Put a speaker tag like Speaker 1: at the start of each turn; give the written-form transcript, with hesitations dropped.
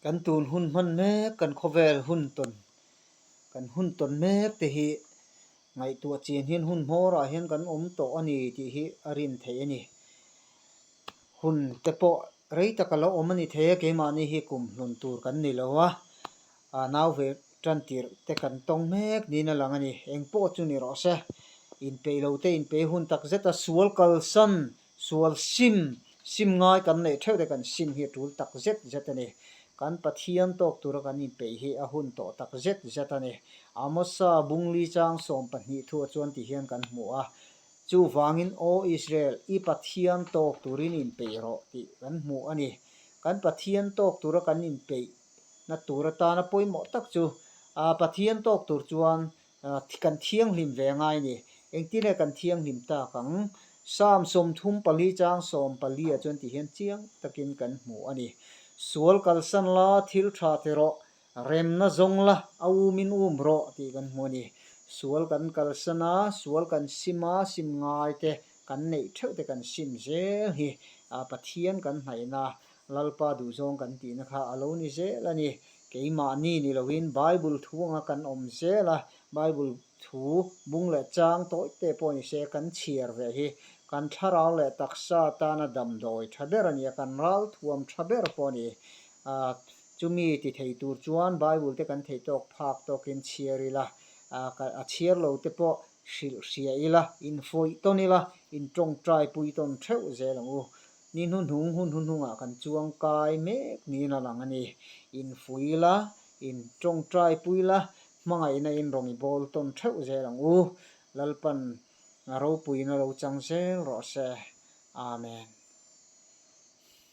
Speaker 1: Kan tun hun hman mek, kan khawvel hun tawn, kan hun tawn mek te hi ngaihtuah chian hian hun hmawrah hian kan awm tawh a ni tih hi a rin theih a ni. Hun te pawh rei tak a lo awm a ni thei a, keimahni hi kum hlun tur kan ni lo a, nau ve tan tirh te kan tawng mek niin a lang a ni. Eng pawh chu ni rawh se, inpeih lo te inpeih hun tak zet a, sual kalsan, sual sim, sim ngai kan neih theuh te kan sim hi a tul tak zet zet a ni. Kan Pathian tawk tura kan inpeih hi a hun tawh tak zet zet a ni. Amosa Bungli chang 12 thuah chuan ti hian kan hmu a, Chuvangin Aw Israel, i Pathian tawk turin inpeih rawh tih kan hmu a ni. Kan Pathian tawk tura kan inpeih na tur atana pawimawh tak chu Pathian tawk tur chuan kan thianghlim ve a ngai a ni. Engtin nge kan thianghlim tak ang? Psalm 34 chang 14 ah chuan ti hian chiang takin kan hmu a ni. Sual kalsan la, thil tha ti rawh, Remna zawng la, a umin um rawh tih kan hmu a ni. Sual kan kalsan a, sual kan sim a, sim ngai te kan neih theuh te kan sim zel hi Pathian kan hnaihna, Lalpa duhzawng kan tihna kha a lo ni zel a ni. Keimahni ni loin Bible thu anga kan awm zel a, Bible thu bung leh chang tawi te pawh ni se kan chhiar ve hi kan thlarau leh taksa tana damdawi tha ber a ni a, kan ralthuam tha ber pawh a ni. Chumi ti thei tur chuan Bible te kan theih tawk phak tawkin chhiar ila, a chhiar lo te pawh hrilh hria ila, infuih tawn ila, intawngtai pui tawn theuh zel ang u. Ni hnuhnung hun hnuhnungah kan chuang kai mek niin a lang a ni. Infuih ila, intawngtai pui ila, hmangaihna in rawn i bawl tawn theuh zel ang u. Lalpan a ropuina lo chang zel rawh se. Amen.